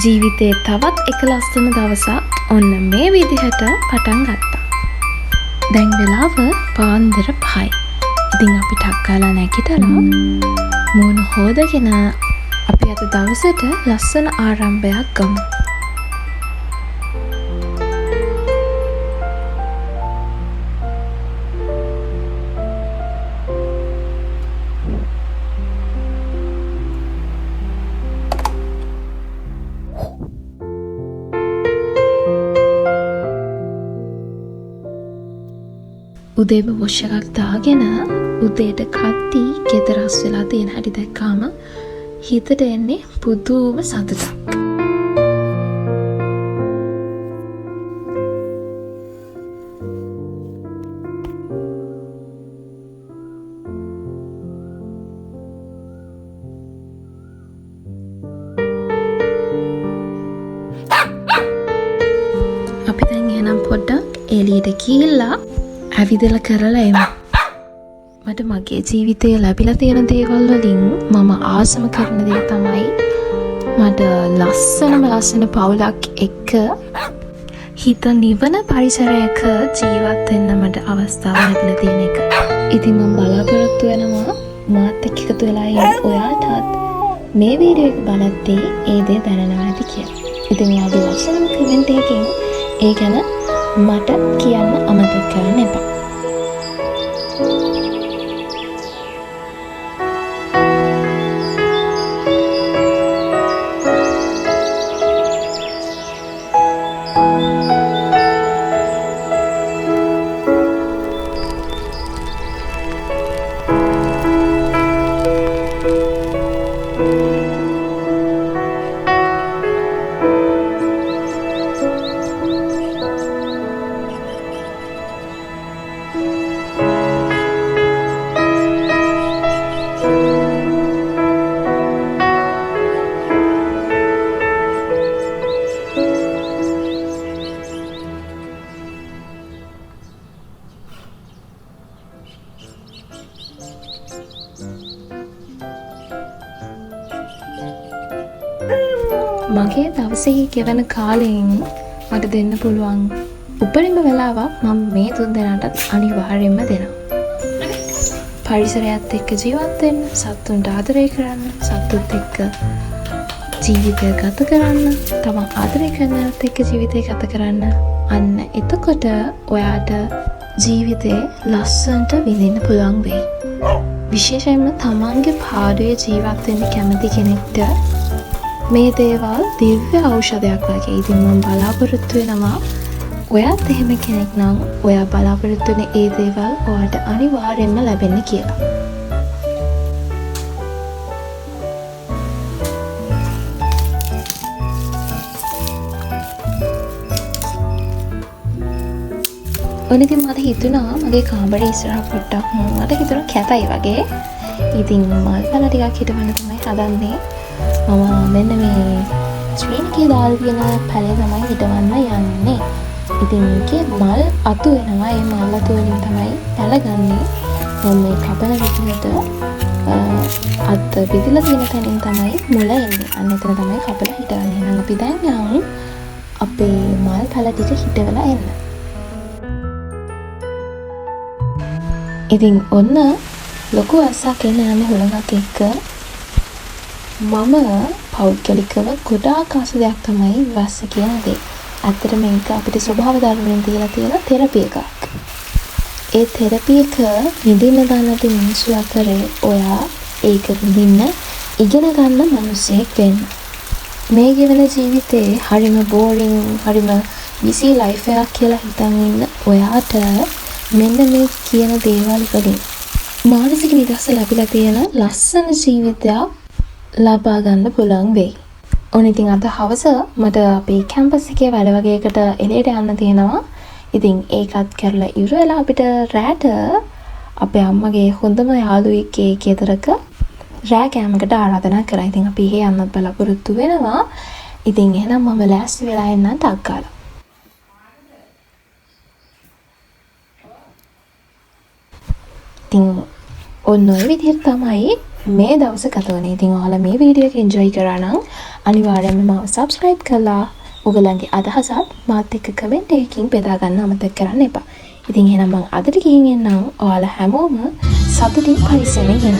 ජීවිතේ තවත් එක ලස්සන දවසක් ඔන්න මේ විදිහට පටන් ගත්තා. දැන් වෙලාව පාන්දර 5යි. ඉතින් අපි ටක් ගාලා නැගිටලා මූණ හොදගෙන අපි අද දවසට ලස්සන ආරම්භයක් ගමු. උදේම වොෂ් එකක් දාගෙන උදේට කද්දී ගෙදර අස් වෙලා තියෙන හැටි දැක්කාම හිතට එන්නේ පුදුම සතුටක්. අපි දැන් එහෙනම් පොඩ්ඩක් එළියට ගිහිල්ලා ඇවිදලා කරලා එමු. මට මගේ ජීවිතේ ලැබිලා තියෙන දේවල් වලින් මම ආසම කරන දේ තමයි මට ලස්සනම ලස්සන පවුලක් එක්ක හිත නිවන පරිසරයක ජීවත් වෙන්න මට අවස්ථාව ලැබිලා තියෙන එක. ඉතින් මම බලාපොරොත්තු වෙනවා මාත් එක්ක එකතු වෙලා ඉන්න ඔයාටත් මේ වීඩියෝ එක බලද්දී ඒ දේ දැනෙනවා ඇති කියලා. ඉතින් ඔයාගේ ලස්සනම කමෙන්ට් එකකින් ඒ ගැන මට කියන්න අමතක කරන්න එපා. මගේ දවසේ ගෙවන කාලයෙන් මට දෙන්න පුළුවන් උපරිම වෙලාවක් මම මේ තුන් දෙනාටත් අනිවාර්යයෙන්ම දෙනවා. පරිසරයත් එක්ක ජීවත් වෙන්න, සත්තුන්ට ආදරය කරන්න, සත්තුත් එක්ක ජීවිතය ගත කරන්න, තමන් ආදරය කරන අයත් එක්ක ජීවිතය ගත කරන්න. අන්න එතකොට ඔයාට ජීවිතේ ලස්සනට විඳින්න පුළුවන් වෙයි. විශේෂයෙන්ම තමන්ගේ පාඩුවේ ජීවත් වෙන්න කැමති කෙනෙක්ට මේ දේවල් දිව්‍ය ඖෂධයක් වගේ. ඉතින් මම බලාපොරොත්තු වෙනවා ඔයත් එහෙම කෙනෙක් නම් ඔයා බලාපොරොත්තු වෙන ඒ දේවල් ඔයාට අනිවාර්යයෙන්ම ලැබෙන්න කියලා. ඔන්න ඉතින් මට හිතුණා මගේ කාමරේ ඉස්සරහ පොඩ්ඩක් මට හිතුණා කැතයි වගේ. ඉතින් මල් පැල ටිකක් හිටවන්න තමයි හදන්නේ. මම මෙන්න මේ ස්ක්‍රීන් එකේ දාලා තියෙන පැලේ තමයි හිටවන්න යන්නේ. ඉතින් මේකේ මල් අතු වෙනවා. ඒ මල් අතු වලින් තමයි පැල ගන්නෙ. මම මේ කපන විදිහට අත් විදිලා තියෙන තැනින් තමයි මුල එන්නේ. අන්න එතන තමයි කපලා හිටවන්නේ. එහෙනම් අපි දැන් යන් අපේ මල් පැල ටික හිටවලා එන්න. ඉතින් ඔන්න ලොකු වැස්සක් එන්න යන්නේ හුළඟක් එක්ක. මම පෞද්ගලිකව ගොඩාක් ආස දෙයක් තමයි වැස්ස කියන දේ. ඇත්තටම මේක අපිට ස්වභාව ධර්මයෙන් දීලා තියෙන තෙරපි එකක්. ඒ තෙරපි එක විඳින්න දන්නේ නැති මිනිස්සු අතරේ ඔයා ඒක විඳින්න ඉගෙන ගන්න මිනිසෙක් වෙන්න. මේ ගෙවන ජීවිතේ හරිම බෝරින්, හරිම බිසි ලයිෆ් එකක් කියලා හිතන් ඉන්න ඔයාට මෙන්න මේ කියන දේවල් වලින් මානසික නිදහස ලැබිලා තියෙන ලස්සන ජීවිතයක් ලබා ගන්න පුළුවන් වෙයි. ඔන්න ඉතින් අද හවස මට අපේ කැම්පස් එකේ වැඩ වගේකට එළියට යන්න තියෙනවා. ඉතින් ඒකත් කරලා ඉවර වෙලා අපිට රෑට අපේ අම්මගේ හොඳම යාළුවෙක්ගේ ගෙදරක රෑ කෑමකට ආරාධනා කරා. ඉතින් අපි එහෙ යන්නත් බලාපොරොත්තු වෙනවා. ඉතින් එහෙනම් මම ලෑස්ති වෙලා එන්නම් ටක් ගාලා. ඉතින් ඔන්න ඔය විදිහට තමයි මේ දවස ගත වුණේ. ඉතින් ඔයාලා මේ වීඩියෝ එක එන්ජොයි කරා නම් අනිවාර්යයෙන්ම මාව සබ්ස්ක්‍රයිබ් කරලා ඔයගොල්ලන්ගේ අදහසත් මාත් එක්ක කමෙන්ට් එකකින් බෙදා ගන්න අමතක කරන්න එපා. ඉතින් එහෙනම් මං අදට ගිහින් එන්නම්. ඔයාලා හැමෝම සතුටින් පරිස්සමෙන් ඉන්න.